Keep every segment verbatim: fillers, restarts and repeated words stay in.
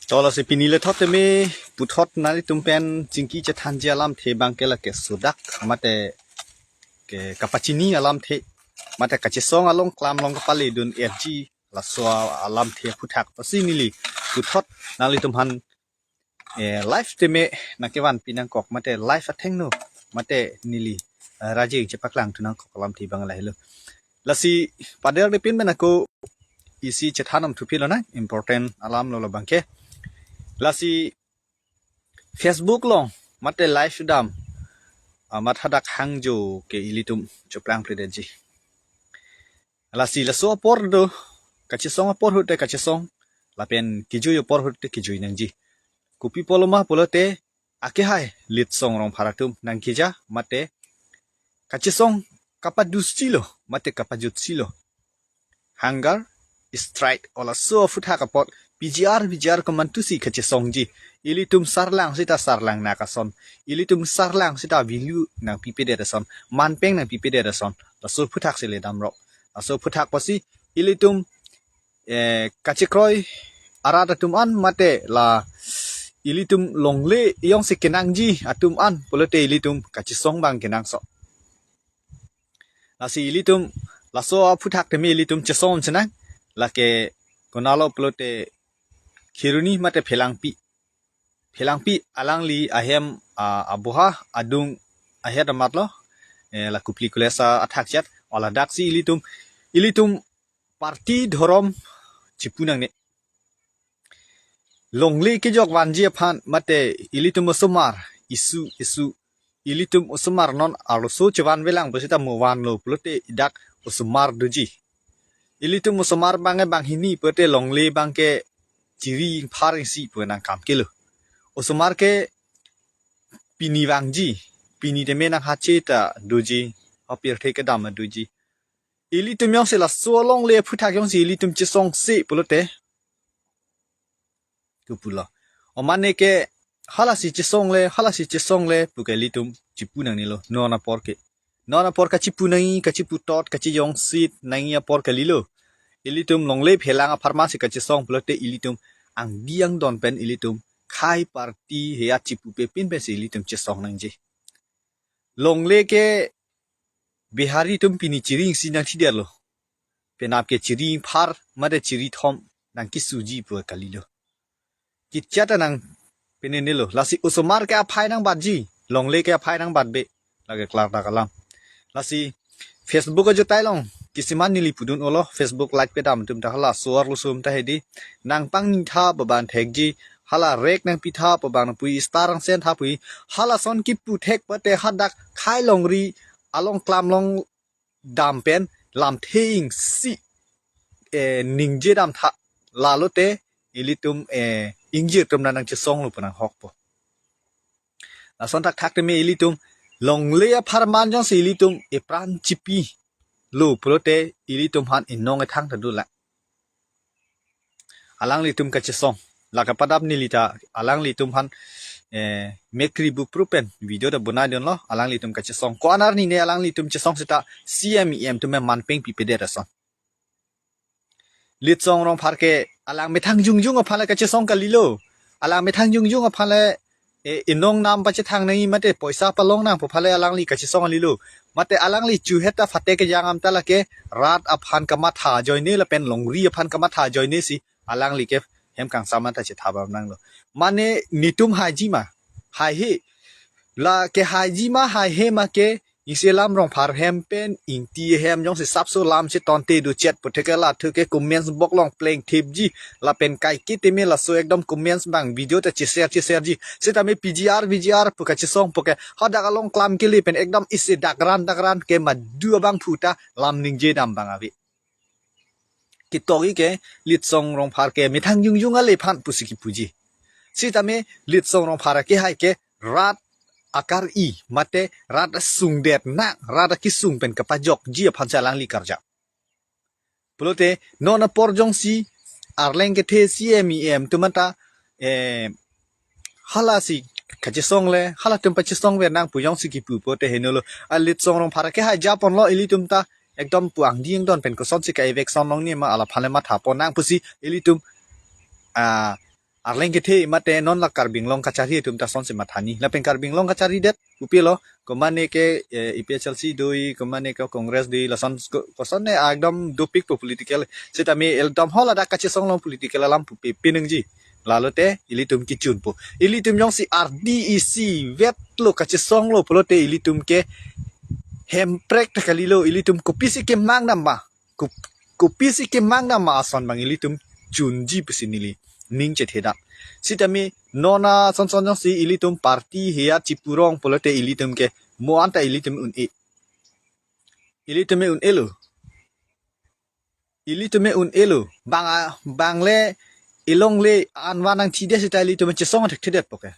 To lasi pini le thot teme puthot nanglitum pen chingki chethanji alamthe abang ke lake sudak mate ke kapachini alamthe mate kachesong along klam along kapale dun erji laso alamthe aphuthak pasi neli puthot nanglitum aphan eh, live teme nangkevan pinangkok mate live athengno mate neli eh, rajeng chepaklang thu nangkok alamthe abang lahelo. Lasi pader de pin menako isi chethan om thupi lo na important alam lo lo abang ke. Lasi Facebook along mate live dam amat hadak hangjo ke ilitum choplang pledetji. Lasi laso apor do kachesong apor ahut te kachesong lapen kejui apor ahut te kejui nangji. Kopi pulo ma pulote akehai Litsong Rongphar atum nangkeja mate kachesong kapadusilo mate kapajutsi lo. Hunger strike o laso aphuthak apot P G R V G R komantusi kachesongji. Ilitum sarlang sita sarlang nak ason. Ilitum sarlang sita value nangpipedet ason. Manpeng nangpipedet ason. Laso aphuthak si le damrok. Laso aphuthak pasi ilitum eh, kachekroi arat atum an mate la ilitum longle jongsi kenangji atum an pulote ilitum kachesong abang kenangso. Lasi ilitum laso aphuthak teme ilitum chesong chenang lake konatlo pulote Kheroni mate Phelangpi. Phelangpi alangli ahem ah, abuha adung ahet amat lo eh, la Kopili College athak chat o ladaksi ilitum ilitum party dhorom chipu nangne. Longle kejok vanji aphan mate ilitum osomar isu isu ilitum osomar non arloso chevan velang pusita mo vanlo pulote dak osomar doji. Ilitum osomar abang ke banghini pulote longle abang ke chiri phar isi pu nangkam kelo. Osomar ke pini vangji, pini teme nang hache ta doji, apirthe kedam doji. Ilitum jongsi laso alongle aphuthak jongsi ilitum chesongse pulote. Kopulo. O mane ke halasi chesongle, halasi chesongle pu ke ilitum chipu nangnelo, non apor ke. Non apor kachipu nangji, kachipu tot, kachejongsit nangji apor kalilo. Ilitum longle phelang apharman si kachesong pulote ilitum angdi angdon pen ilitum khei party he achipupe pin pensi ilitum chesong nangji. Longle ke Bihari atum pini chiri isi nangthidetlo. Penap ke chiri phar mate chiri thom nangkesuji pu kalilo. Kichat nang penenelo. Lasi osomar ke aphai nangbatji, longle ke aphai nangbatbe. Lake klardak alam. Lasi Facebook ajo tailong kisiman neli pudun-olo, Facebook like pedam atum ta hala suar lusum ta hedi. Nangpangni tha baban thekji, hala rek nangpi tha baban pui, star angsen tha pui, halason kipu thek pate hadak khei longri along klam along dam pen lamthe isi eh, ningje dam tha lalote ilitum eh, ingjir atum nangchesonglo pu nanghokpo. Lason thakthak teme ilitum longle apharman jongsi ilitum epran chipilo pulote ilitum aphan inong ethang ta dolang. Alanglitum kachesong. Lake padap neli ta alanglitum aphan eh, mekri bupru pen video ta bonai dunlo alanglitum kachesong. Ko-an arni ne alanglitum chesong seta C M E M atum manpeng pipedet ason. Litsong Rongphar ke alang methang jongjong aphan le kachesong kalilo. Alang methang jongjong aphan le eh, inong nam pachethang nangji mate poisa palong nang pu aphan le alangli kachesong kalilo. Mate alangli chuhet ta phate kejang am ta lake rat aphan kamatha ajoine lapen longri aphan kamatha ajoine si alangli ke hem kangsam ta chetha bam nanglo. Mane netum haiji ma, haihe. Lake haiji ma haihe ma ke Ingselam Rongphar hem pen Ingti hem jongsi sapso lam chetonte do chet pu theke la thu ke comments box along plengthipji lapen kaike teme laso ekdom comments abang video ta che-share che-shareji. Setame P G R V G R pu kachesong pu ke hadak along klam kele pen ekdom isi dakran dakran ke madu abangphu ta lam ningje dam abang ave. Kitogi ke Litsong Rongphar ke methang jongjong ale aphan pusi kipuji. Setame Litsong Rongphar akehai ke rat akar-i mate rat asungdet nang, rat akesung pen kapajokji aphan si alangli karja. Pulote non apor jongsi arleng kethe C M E M atum anta eh, halasi kachesong le, halatum pachesong ver nang pu jongsi kipu pote henolo. A Litsong Rongphar akehai japonlo ilitum ta ekdom pu angdi angdon pen kosonsi ka-eviction longne ma alaphan le matha pon nang pusi ilitum ah, Arleng kethe mate non la Karbi Anglong kacharli atum ta sonsi mathani. Lapen Karbi Anglong kacharlidet upilo, komane ke, eh, A P H L C doi, komane ke Congress doi, lason ko-, kosonne ekdom dopikpo political. Sitame ekdom haladak kachesong along political alam pupe pinangji. Lalote ilitum kechunpo. Ilitum jongsi ardi isivet lo kachesong lo pulote ilitum ke hemprek ta kalilo, ilitum kopisi kemang nama. Kop-, kopisi kemang nama ason abang ilitum chunji pusi neli ning chethedam. Sitame non asonson jongsi ilitum party heya chipurong pulote ilitum ke mo anta ilitum un-e. Ilitum e un-elo. Ilitum e un-elo. Bang a, bang le ilongle anwan nangthide sita ilitum chesong thekthedetpo ke.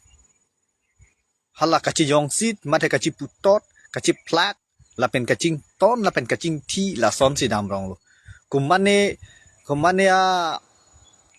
Hala kachejongsit, mate kacheputot, kachephlak, lapen kachington, lapen kachingthi, lasonsi damronglo. Komane, komane a,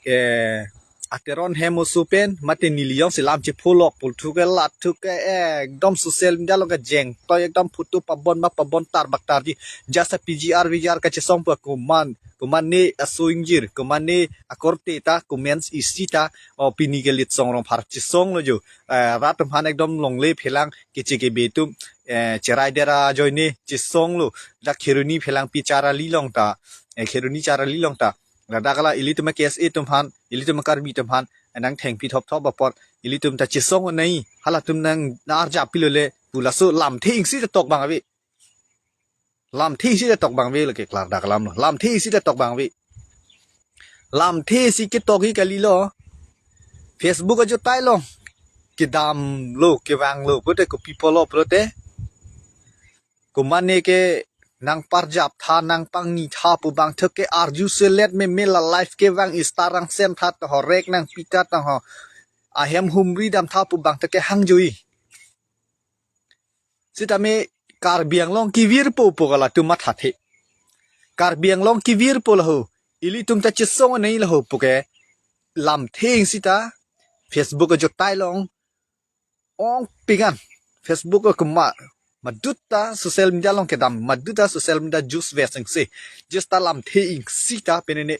eh, ateron hem oso pen, mate neli jongsi lam chepholok pulthu ke latthu ke ekdom social media along kejeng. Toi ekdom photo pabon ma pabon tar bak tarji. Jasa P G R, V G R kachesongpo koman, komane aso ingjir, komane akorte ta, comments isi ta, o pini ke Litsong Rongphar chesonglo jo. Eh, rat atum aphan ekdom longle phelang, keche kebe atum, eh, cherai dera ajoine chesonglo. Dak Kheroni phelangpi charli along ta, eh, Kheroni charli along ta. Ladak la ilitum K S A atum aphan, ilitum Karbi atum aphan, eh, nangthengpi thopthop apot, ilitum ta chesong nai, halatum nang arjap pilo le, pu laso lamthe ing sita tok abang ave. Lamthe isi ta tok abang ave lake klardak alam lo. Lamthe isi ta tok abang ave. Lamthe isi ketok-i kalilo. Facebook ajotai along kedamlo, kevanglo pulote kopi pulo pulote, komane ke nangparjap tha, nangpangni tha pu abang thek ke arju selet meme la live kevang, Insta rangsen tha to, horek nangpi tha to ho. Ahem humri dam tha pu abang thek ke hangjui. Sitame Karbi Anglong kevirpo pu ke latum mathathe. Karbi Anglong kevirpo laho. Ilitum ta chesong nai laho pu ke lamthe ing sita Facebook ajotai along ongpik an. Facebook ke ma, madut ta social media along kedam, madut ta social media juice veseng se. Just ta lamthe ing sita penene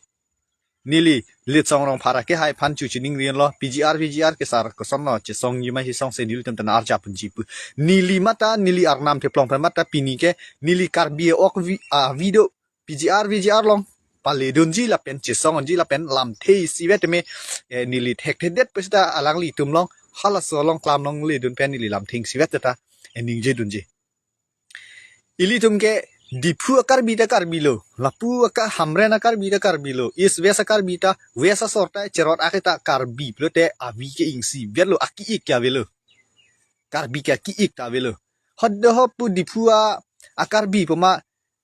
neli Litsong Rongphar akehai aphan chuchining rinlo, P G R, V G R ke sar kosonlo chesongji ma, chesong se nelitum ta nang arjap ponji pu. Neli mata, neli arnam theplong pen mata pini ke neli Karbi ok vi-, a, video, P G R, V G R along paledunji lapen chesong unji lapen lamthe isivet me, eh, neli thekthedet pu sita alanglitum along halaso along klam along ledun pen neli lamthe isivet ta, eh, ningjedunji. Ilitum ke Diphu a-Karbi ta Karbi lo, lapu aka Hamren a-Karbi ta Karbi lo, East West a-Karbi ta, West asor ta cherot ak ta Karbi pulote avi ke ingsivet lo, aki-ik ke avelo. Karbi ke aki-ik ta avelo. Hot do ho pu Diphu a, a-Karbi pu ma,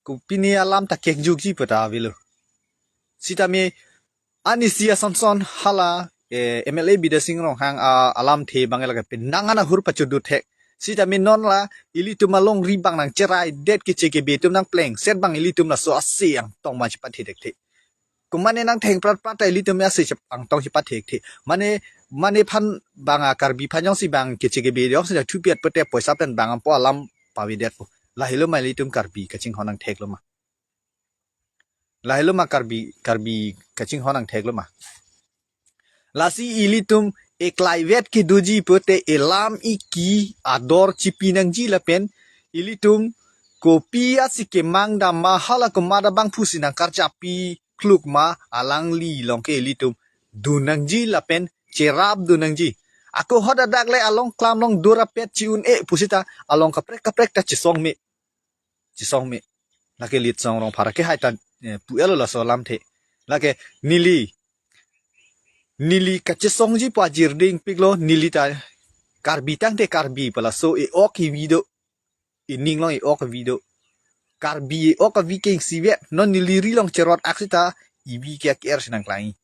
ko pini alam ta kekjukji pu ta avelo. Sitame anisi asonson hala, eh, M L A Bidya Sing Ronghang a, alamthe abang lake penang an ahur pachodut thek. Sitame non la ilitum alongri abang nangcheraidet, keche kebe atum nangplengset abang ilitum laso ase angtong ma chepathekthe. Komane nangtheng prat prat ta ilitum ase chep angtong chepathekthe. Mane, mane aphan abang a-Karbi aphan jongsi abang keche kebe jongsi thupet pute poisa pen abang ampo alam pavedetpo. Lahelo ma ilitum Karbi kachinghon nangtheklo ma. Lahelo ma Karbi, Karbi kachinghon nangtheklo ma. Lasi ilitum eklaivet kedoji pute elam iki ador chipi nangji lapen ilitum kopi asi kemang dam ma hala komat abangphu si nangkarjappi kluk ma alangli along ke ilitum dun nangji lapen cherap dun nangji. Ako hot adak le along klam along dur apet chi-un-e pu sita along kaprek kaprek ta chesong me. Chesong me. Lake Litsong Rongphar akehai ta, eh, pu-etlo laso alamthe. Lake neli, neli kachesongji pu ajir dingpiklo, neli ta Karbi tangte Karbi pu laso e-ok ivi do. Ining along e-ok ivi do. Karbi e-ok avi ke ingsivet, non neli ri along cherot ak sita ivi ke ak-er si nangklangji.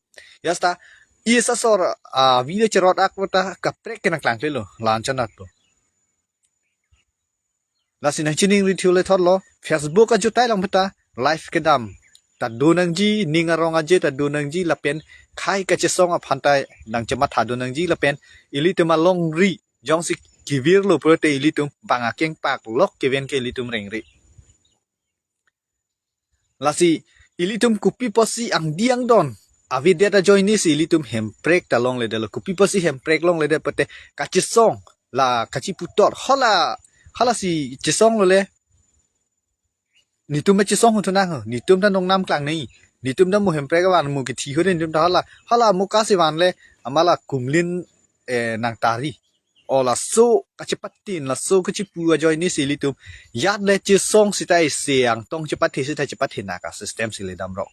Jasta, East asor avi do cherot ak ta kaprek ke nangklangklelo, la-an chanatlo. Lasi nangchining ri thiu le thotlo, Facebook ajotai along pu ta live kedam ta dun nangji, ning arong aje ta dun nangji lapen khei kachesong aphan ta nangchematha dun nangji lapen ilitum alongri jongsi kevirlo pulote ilitum bang akeng pak lok keven ke ilitum rengre. Lasi ilitum kopi pusi angdi angdon avedet ajoine si ilitum Hemprek ta longledetlo. Kopi pusi Hemprek longledet pute kachesong la kachiputhot hala, hala si chesong lole. Netum ta chesong huthu nang ho, netum ta nongnam klang nei, netum ta mo Hemprek van mo kithi ho, netum ta hala, hala mo kasi van le, amala kumlin, eh, nang tari. O laso kachepatin, laso kachipu ajoine si ilitum ajat le chesong sita isi angtong chepathe sita chepathe naka system si le damrok.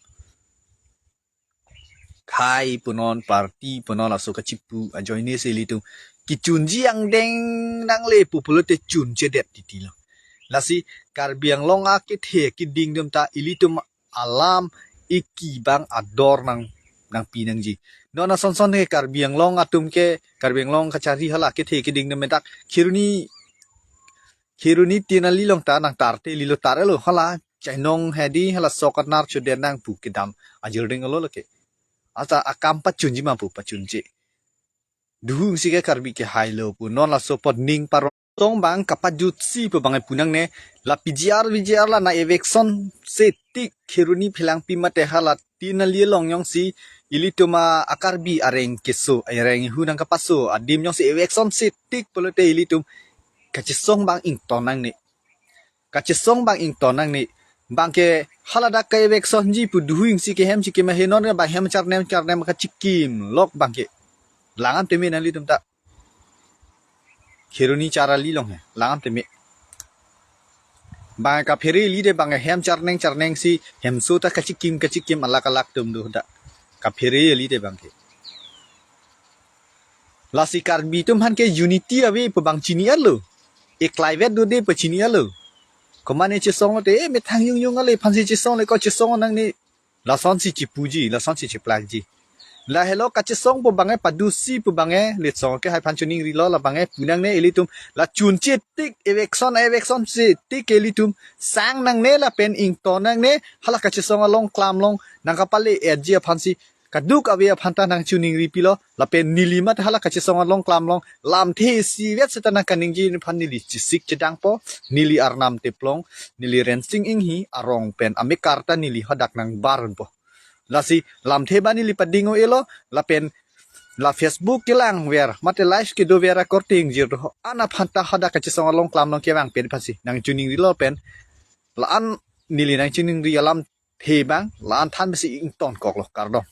Khei punon, party punon, laso kachipu ajoine si ilitum kechunji angdeng nangle pu pulote chunchedet titilo. Lasi Karbi Anglong akethe keding atum ta ilitum alam iki bang ador nang, nangpi nangji. Non asonson ke Karbi Anglong atum ke, Karbi Anglong kachari hala kethe keding atum dak Kheroni, Kheroni Tin Ali along ta nang tarte lilo, tar-elo hala chainong hedi, hala sok anar chodet nang pu kedam ajirdeng alo lake. Asa akam pachunji ma pu pachunche. Duhung si ke Karbi ke hailo pu non laso apot ning parong bang kapajutsi pu bang pu nangne, la P G R, V G R la na eviction si tik Kheroni Phelangpi mate hala Tin Ali along jongsi ilitum a Karbi areng keso, areng hu nang kapaso adim jongsi eviction si tik pulote ilitum kachesong bang ington nangne. Kachesong bang ington nangne. Bang ke hala dak ka eviction ji pu duhung si ke hem si ke ma he non bang hem charnem charnem kachikim lok bang ke. Lang-an teme nanglitum ta. Kheroni Char Ali along he. Lang-an teme. Bang kaphere lide bang hem charneng charneng si hemso ta kachikim kachikim alak alak atum do dak. Kaphere lide bang ke. Lasi Karbi atum aphan ke unity ave pu bang chini-etlo. Eklaivet dode pu chini-etlo. Komane chesong te, eh, methang yung yung ale aphan si chesong le ko chesong nangne. Lason si chipuji, lason si chiplangji. Lahelo kachesong pu bang e padusi pu bang e, litsong ke hai aphan chuningrilo, la bang e pu nangne ilitum la chunche tik eviction, eviction si tik ilitum sang nangne lapen ington nangne, hala kachesong along klam along nang kapale-etji aphan si kaduk ave aphan ta nang chuningripilo, lapen neli mate hala kachesong along klam along lamthe isivet seta nang kaningje aphan neli chesik chedangpo, neli arnam teplong, neli Rensing Inghi arong pen amekar ta neli hadak nang barunpo. Lasi lamthe ba neli pading-o-elo, lapen la Facebook kelangver mate live kedover akorte ingjir do, an aphan ta hadak kachesong along klam along kevang pen aphan si nang chuningrilo pen la-an neli nang chuningri alamthe bang la-an than si ington koklo, kardom.